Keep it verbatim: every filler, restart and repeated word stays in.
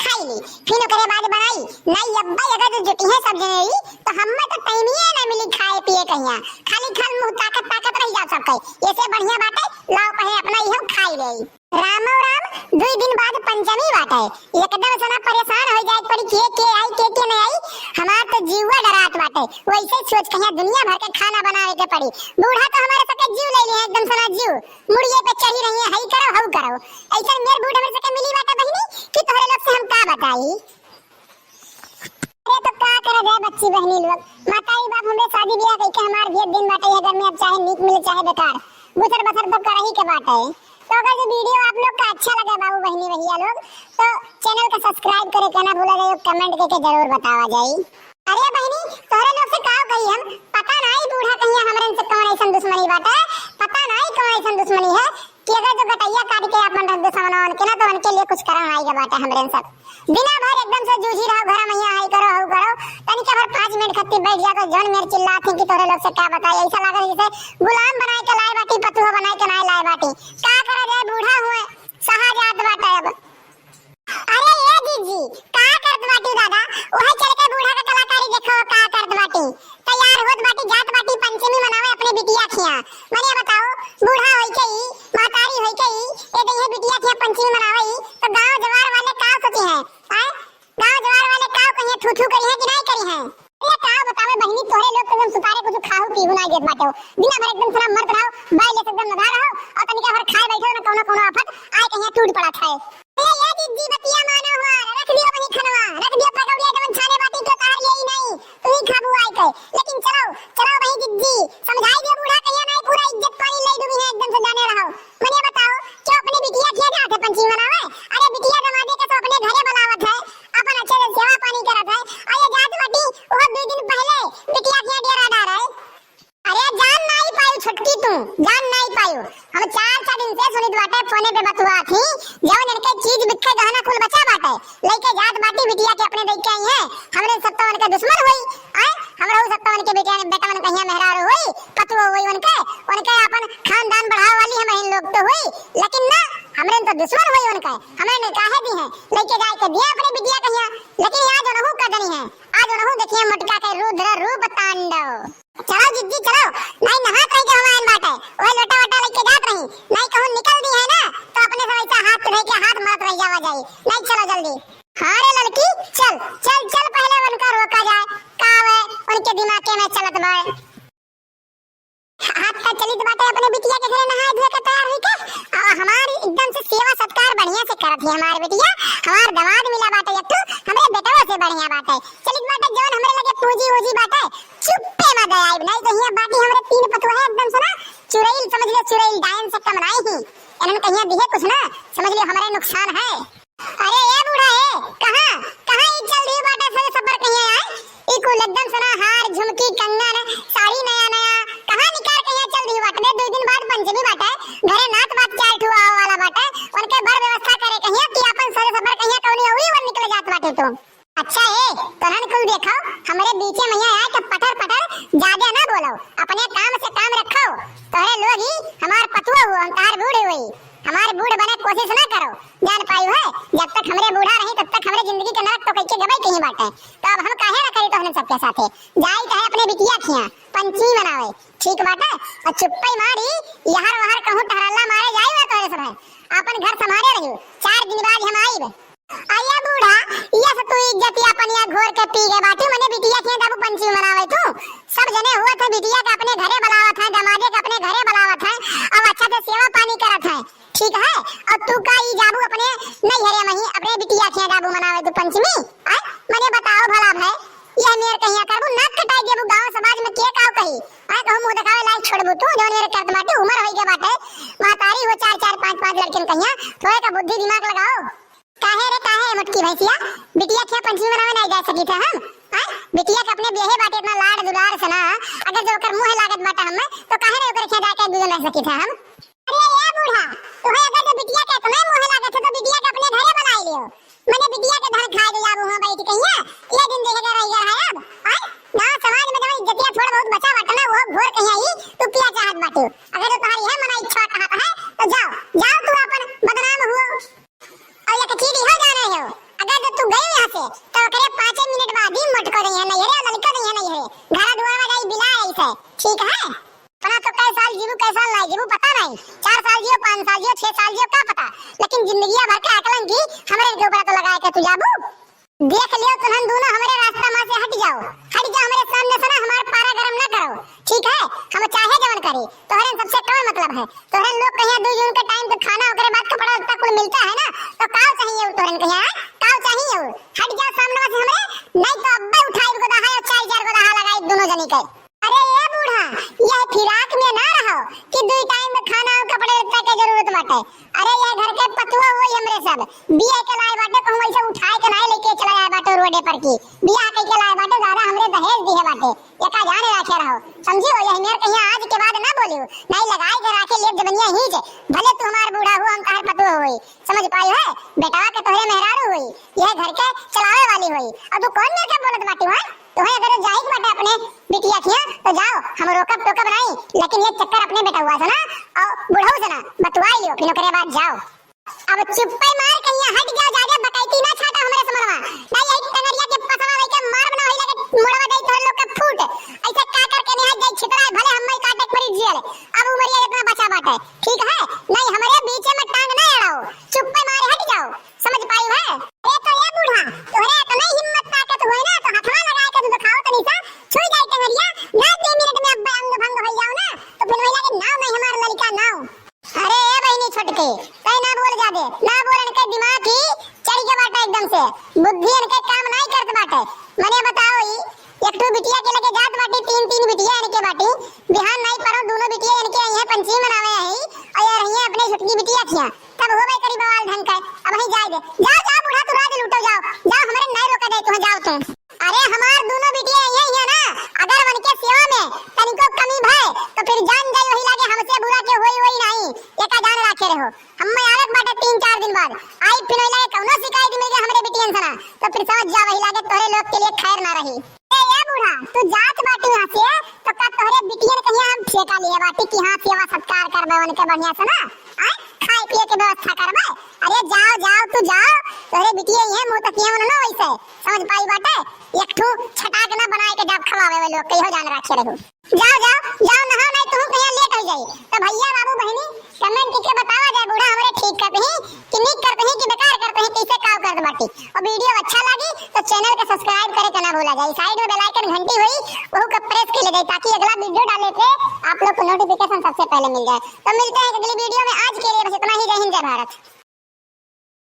खाई ली, फिर ओकरे बाद बनाई। नहीं अब्बा, अगर जो जुटी है सब जने रही, तो हम्मे तो टाइमिये ना मिली खाए पिए कहिया। खाली खाल मुंह ताकत ताकत रह जाओ सब कहीं। ऐसे बढ़िया बाटे, लाओ पहले अपना ही हम खाई ले। रामो राम, दुई दिन बाद पंचमी बाटे। एकदम सना परेशान हो जाए पड़ी, के के आई, के के नहीं आई। हमार तो जीवा डरात बाटे। वैसे सोच कहिया दुनिया भर के खाना बनावे के पड़ी। बूढ़ा तो हमारे सबके जीव ले लिए हैं, एकदम सना जीव। मुड़िए पे चढ़ी रही है, हई करो, हऊ करो। ऐसन मेर बूढ़ हमरे सबके मिली बाटे बहिनी कि तोहरे लोग से हम का बताई। अरे तो का करे दे बच्ची बहिनी लोग, माताई बाप हमरे शादी ब्याह कइके हमार भेज दिन बाटे, ये घर में अब चाहे नीक मिले चाहे बेकार, गुजर बसर तो करही के बाटे। तो अगर ये video आप लोग का अच्छा लगे बाबू बहिनी भैया लोग, तो channel का subscribe करे के ना भूला जाए, comment करके जरूर बतावा जाई। अरे बहिनी, तोहरे लोग से का कही हम, पता नाई बूढ़ा कहिया हमरे से कौन ऐसन दुश्मनी बाटे, पता नाई कौन ऐसन दुश्मनी है कि अगर जो गटैया काट के अपन रख दे सामान के ना, तो उनके लिए कुछ करन आई के बाटे हमरे सब। दिना भर एकदम से जूझी रहो, घर में यहाँ आई करो, हऊ करो, तनिका भर पाँच मिनट खत्ती बैठ जाओ तो जौन मेर चिल्लात हैं कि तोहरे लोग से का बताई, ऐसा लागत जैसे गुलाम बनाए के लाए बाटी, पतुआ बनाए के नाई लाए बाटी। का करा जाए, बूढ़ा हुए, सहा जात बाटे अब। अरे ए जीजी, का करत बाटी दादा? ओहे चल के बूढ़ा के कलाकारी देखो, का करत बाटी। तैयार होत बाटी, जात बाटी पंचमी मनावे अपने बिटिया खिया। मने बताओ, बूढ़ा होई के ई, महतारी होई के ई, ए दइहे बिटिया खिया पंचमी मनावे ई, तो गांव जवार वाले का सोची हैं? आय? गांव जवार वाले का कहिए, थू थू करी हैं कि नहीं करी हैं? अरे का बतावे बहिनी, तोहरे लोग तो एकदम सुतारे कुछ खाहू पीहू ना देत बाटे हो। दिना भर एकदम सना मरत रहो, बाई ले एकदम नधा रहो, और तनिका भर खाए बैठो ना, कौनो कौनो आफत आए कहिया टूट पड़ा खाए। ए, ए दीदी, बतिया मानो हमार, रख दियो वही खनवा, रख दियो पकौड़िया जवन छाने बाटी तो तार ले ही नहीं, तू ही खाबू आए के। लेकिन चलो, चलो वही दीदी, समझाई दियो बूढ़ा कहिया नहीं पूरा इज्जत पानी ले डूबी है एकदम से जाने रहो। मने बताओ, क्यों अपने बिटिया किया जाते पंचमी मनावे? अरे बिटिया दमादे के तो अपने घरे बुलावत है, अपन अच्छे से सेवा पानी करत है। अरे जात बाटी, वो दो दिन पहले बिटिया किया डेरा डार है। अरे जान नाई पायू छोटकी तू, जान नाई पायू। हम चार चार दिन से सुनित बाटे फोने पे बतुआ थी, जवन इनके चीज बिक्खे गहना कुल बचा बाटे, लइके जात बाटी बिटिया के अपने दइके आई है। हमरे सब तो उनके दुश्मन होई, आए? हमरा उ सब तो उनके बेटिया ने, बेटा मन कहिया मेहरारू होई, पतुआ होई उनके, उनके अपन खानदान बढ़ावे वाली हम इन लोग तो होई, लेकिन ना, हमरे तो दुश्मन होई उनके। हमरे ने काहे दी है, लइके जाए के दिया अपने बिटिया कहिया, लेकिन आज उनहू का जनी है, आज उनहू देखिए मोटका के रुद्र रूप तांडव। चलो जिज्जी चलो, नहीं नहात रही के हमारे बाटे, ओए लोटा वोटा लेके जात रही, नहीं कहूँ निकल दी है ना, तो अपने से वैसा हाथ धरे के हाथ मरत रह जावा जाई। नहीं चलो जल्दी। हाँ रे लड़की, चल चल चल, पहले उनका रोका जाए, का वे उनके दिमाग के में चलत बाए। हाथ का चलित बाटे अपने बिटिया के घरे नहाए धोए के तैयार हुई के, आ हमारी एकदम से सेवा सत्कार बढ़िया से करत है हमार बिटिया, हमार दमाद मिला बाटे एक ठो, हमरे बेटवा से बढ़िया बाटे। चलित बाटे जौन हमरे लगे पूंजी वूंजी बाटे, चुप्पे में दे आइब, नहीं तो हियां बाटी हमरे तीन पतुआ है एकदम से ना, चुरैल समझ ले, चुरैल डायन से कम नाई ही। इन्हन कहिया दिहे कुछ ना, समझ लियो हमरे नुकसान है। अरे ए बूढ़ा ए, कहाँ, कहाँ ई चल दियो बाटा सरे सफर कहिया आए? ई कुल एकदम सना हार, झुमकी, कंगन, साड़ी नया नया, कहाँ निकाल कहिया चल दियो बाटा? दो दिन बाद पंचमी बाटा, घरे नात बात चार ठो आवे वाला बाटा, उनके बड़ व्यवस्था करे कहिया कि अपन सरे सफर कहिया कौनी अउरी ओर निकल जात बाटे तू। अच्छा ए, तोहन कुल देखो, हमरे बीचे में यहाँ आके पटर पटर ज्यादा ना बोलो, अपने काम से काम रखो। तोहरे लोग ही हमार पतुआ हुआ, हम तोहार बूढ़ हुई, हमार बूढ़ बने कोशिश ना करो। जान पाई है, जब तक हमरे बूढ़ा रही तब तक हमरे जिंदगी के नरक तो कइके गवाई कहीं बाटे। तो अब हम काहे ना करी तोहन सबके साथे, जाई कहे अपने बिटिया खिया पंची मनावे, ठीक बाटे। और चुप्पई मारी, यहर वहर कहूँ टहरल्ला मारे जाई ना तोहरे सब है, अपन घर संभाले रही, चार दिन बाद हम आईब। अरे बूढ़ा, ये से तू इज्जतिया पनिया घोर के पी गए बाटी, मने बिटिया के जाबू पंची मनावे तू। सब जने हुआ थे बिटिया के अपने घरे बुलावत है, दमादे के अपने घरे बुलावत है, अब अच्छा से सेवा पानी करत है, ठीक है? और तू का ई जाबू अपने नैहरे में ही अपने बिटिया के जाबू मनावे तू पंचमी? आय, मने बताओ भला भाई, ये मेर कहिया करबू, नाक कटाई देबू, गाँव समाज में के काव कही? आय, कहूँ मुँह देखावे लायक छोड़बू तू, जौन मेरे करत बाटे, उम्र होई गए बाटे, महतारी हो चार चार पाँच पाँच लड़किन कहिया, थोड़े का बुद्धि दिमाग लगाओ। काहे रे काहे मोटकी भैंसिया, बिटिया के पंचमी मनावे नहीं जा सकी थे हम? हैं? बिटिया के अपने बियाहे बाटे इतना लाड दुलार से ना, अगर जो ओकर मुँह लागत बाटे हमें, तो काहे रे ओकर खिया जाके एक दू दिन रह सकी थे हम? अरे ए बूढ़ा, तोहे अगर जो बिटिया के इतना मुँह लागत है तो बिटिया के अपने घरे बुला लियो। मने बिटिया के धन खाए दे जाबू हुआ बैठ कहिया, ये दिन देखे के रह गया है अब। हैं? गाँव समाज में जब इज्जतिया थोड़ा बहुत बचा बाटे ना, वो घोर कहिया ही तू पिया चाहत बाटे। अगर जो तुम्हारी है मना इच्छा कहत है, तो जाओ, जाओ तू अपन बदनाम हुआ। और एक चीज इहो जाने हो, अगर जो छह साल जियो का पता, लेकिन जिंदगिया भर का अकलंगी हमरे के ऊपर तो लगाए के तू जाबू। देख लियो तुहन दोनों हमरे रास्ता मा से हट जाओ, हट जाओ हमरे सामने से ना, हमार पारा गरम ना करो, ठीक है? हम चाहे जवन करी, तोहरे सबसे कौन मतलब है? तोहरे लोग कहिया दो जून के टाइम पे खाना ओकरे बाद कपड़ा लत्ता कुल मिलता है ना, तो काव चाहिए उ तोहरे कहिया, हैं? काव चाहिए उ? हट जाओ सामने से हमरे, नहीं तो अब्बे उठाई गोदाहा और चार चार गोदाहा लगाई दोनों जनी के। अरे ए बूढ़ा, यह फिराक में ना रहो कि दुई टाइम में खाना और कपड़े लत्ता के जरूरत बाटे। अरे यह घर के पतुआ होई हमरे सब, बिया के लाए बाटे, कहूँ ऐसे उठाए के नाई लेके चला जाए बाटे रोडे पर की, बिया कई के लाए बाटे, ज्यादा हमरे दहेज दिहे बाटे, एका जाने राखे रहो, समझी हो? यह मेर कहिया आज के बाद ना बोलियो, नाई लगाए के राखे लिए जबनिया ही जे, भले तू हमार बूढ़ा हो, हम तहार पतुआ होई, समझ पाई है? बेटवा के तोहरे मेहरारू होई, यह घर के चलावे वाली होई, और तू कौन मेर के बोलत बाटी है? तोहे अगर जाए के बाटे अपने बिटिया खिया तो जाओ, हम रोकब टोकब नहीं, लेकिन ये चक्कर अपने बेटउआ से ना और बुढ़ऊ से ना बतुआई लियो, फिर ओकरे बाद जाओ। अब चुप्पे मार कहिया हट जाओ, ज्यादा बकैती ना छाटा हमरे समरवा, ना यही टंगरिया के पसवा लेके मार बना होई लगे मोड़वा दे तोहर लोग का फूट। ऐसे का करके नहीं हट जाई छितरा, भले हम काटे के मरी जियल, अब उमरिया इतना बचा बाटे, ठीक है? नहीं हमरे बीच में टांग ना अड़ाओ, चुप्पे मारे हट जाओ। समझ पाई है? ए तो ए बूढ़ा, तोहरे इतने हिम्मत ताकत होए ना, तो हथवा लगा के तू दिखाओ तनी सा, छुई जाए टंगरिया, ना दो मिनट में अब अंग भंग हो जाओ ना, तो फिर वही लगे नाव नहीं हमार लड़का नाव। अरे ए बहिनी छोटके, तै ना बोल जादे, ना बोल, इनके दिमाग ही चढ़ के बाटे एकदम से, बुद्धि इनके काम नहीं करत बाटे। मने बताओ ई, एक ठो बिटिया के लगे जात बाटी, तीन तीन बिटिया इनके बाटी, बिहान नहीं परो दोनों बिटिया इनके आई है पंचमी मनावे आई, और यार ये अपने छोटकी बिटिया खिया, तब होबे करी बवाल ढंग के। अब वहीं जाए दे। जाओ, जाओ, बूढ़ा, तू राज लूटो, जाओ। जाओ, हमरे नहीं रोके दे, तू जाओ तू। अरे, हमार दोनों बिटिया यही है ना, अगर उनके सेवा में तनिको कमी भय, तो फिर जान जाई वही लागे हमसे बुरा के होई, होई नहीं। एका जान राखे रहो। हम में आवत बाटे तीन चार दिन बाद। आई फिर वही लागे कौनो शिकायत मिल गई हमरे बिटियन से ना, तो फिर समझ जा वही लागे तोरे लोग के लिए खैर ना रही। ए, ए बूढ़ा, तू जात बाटी यहाँ से, तो का तोहरे बिटियन कहिया हम ठेका लिए बाटी कि हाँ, सेवा सत्कार करबे उनके बढ़िया से ना, आय, खाए पिए के व्यवस्था करबे? अरे जाओ, जाओ, तू जाओ, तोहरे बिटिया ये मुँह तकिया ना वैसे, समझ पाई बाटे, एक ठू छटाक ना बनाए के जब खवावे वे लोग, कहियो जान राखे रहो। जाओ, जाओ, जाओ, नहाओ, नहीं तुहूँ कहिया लेट हो जाई। तो भैया, बाबू, बहिनी, comment करके बतावा जाए, बूढ़ा हमरे ठीक करत ही कि नीक करत ही कि बेकार करत ही, कैसे काव करत बाटी। और video अच्छा लागी तो channel के subscribe करे के ना भूला जाए। Side में bell icon घंटी होई, वहू के press कर ले जाए, ताकि अगला video डाले पे आप लोग को notification सबसे पहले मिल जाए। तो मिलते हैं अगली video में, आज के लिए बस इतना ही। जय हिंद, जय भारत।